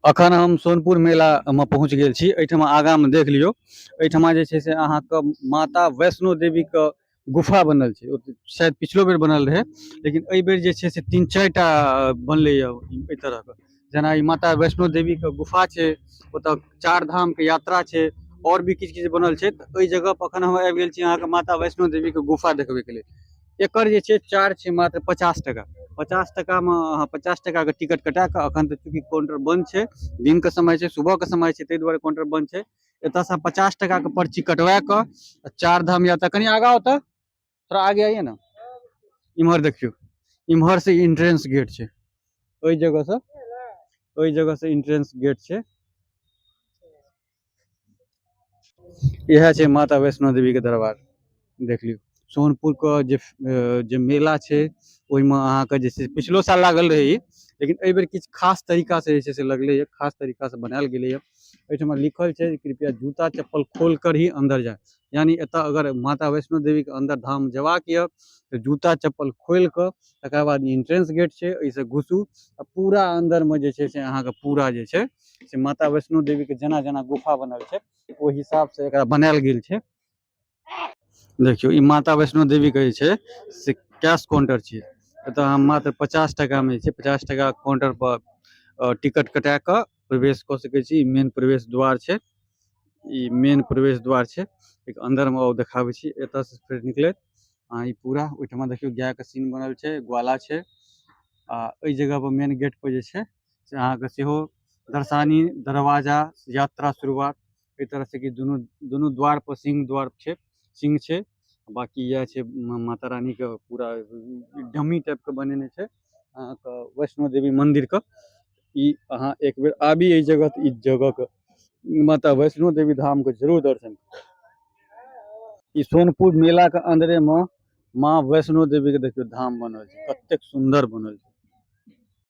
अखन हम सोनपुर मेलामे पहुँच गेल छी। एहिठमा आगाँमे देख लियौ, एहिठमा जे छै से अहाँके माता वैष्णो देवीके गुफा बनल छै। ओ शायद पिछलो बेर बनल रहै, लेकिन एहि बेर जे छै से 3-4 टा बनलैए एहि तरहके। जेना ई माता वैष्णो देवीके गुफा छै, ओतऽ 4 धामके यात्रा छै, आओर भी किछु किछु बनल छै। तऽ एहि जगह पर अखन हम आबि गेल छी अहाँके माता वैष्णो देवीके गुफा देखबैके लेल। एकर जे छै चार्ज छै मात्र 50 टका। 50 टकामे अहाँ 50 टकाके टिकट कटा कऽ, अखन तऽ चूँकि काउंटर बंद छै, दिनके समय छै, सुबहके समय छै, ताहि दुआरे काउंटर बंद छै। एतऽसँ 50 टकाके पर्ची कटवा कऽ 4 धाम यात्रा। कनि आगाँ होता, थोड़ा आगे आइए ना, इम्हर देखियौ, इम्हर से एंट्रेंस गेट छै, ओहि जगह से एंट्रेंस गेट छै। इएह छै माता वैष्णो देवीके दरबार। देख लियौ सोनपुरके जे मेला छै ओहिमे अहाँके जे छै पिछलो साल लागल रहै ई, लेकिन एहि बेर किछु खास तरीकासँ जे छै से लगलैए, खास तरीकासँ बनायल गेलैए। एहिठमा लिखल छै कृपया जूता चप्पल खोल कर ही अन्दर जाए, यानी एतऽ अगर माता वैष्णो देवीके अन्दर धाम जेबाक यऽ तऽ जूता चप्पल खोलि कऽ तकर बाद एंट्रेंस गेट छै, एहिसँ घुसू आ पूरा अन्दरमे जे छै से अहाँके पूरा जे छै से माता वैष्णो देवीके जेना जेना गुफा बनल छै ओहि हिसाबसँ एकरा बनायल गेल छै। देखियौ ई माता वैष्णो देवीके जे छै से कैश काउंटर छै। एतऽ अहाँ मात्र 50 टकामे जे छै 50 टका काउंटर पर टिकट कटा कऽ प्रवेश कऽ सकै छी। ई मेन प्रवेश द्वार छै, ई मेन प्रवेश द्वार छै। एक अन्दरमे आउ देखाबै छी। एतऽसँ फेर निकलैत अहाँ ई पूरा ओहिठमा देखियौ गायके सीन बनल छै, ग्वाला छै। आ एहि जगह पर मेन गेट पर जे छै से अहाँके सेहो दर्शानी दरवाजा यात्रा शुरुआत एहि तरहसँ कि दुनू दुनू द्वार पर सिंह द्वार छै, सिंह छै। बाकी इएह छै माता रानीके पूरा डमी टाइपके बनेने छै अहाँके वैष्णो देवी मन्दिरके। ई अहाँ एक बेर आबी एहि जगह तऽ ई जगहके माता वैष्णो देवी धामके जरूर दर्शन। ई सोनपुर मेलाके अन्दरेमे माँ वैष्णो देवीके देखियौ धाम बनल छै, कतेक सुन्दर बनल छै।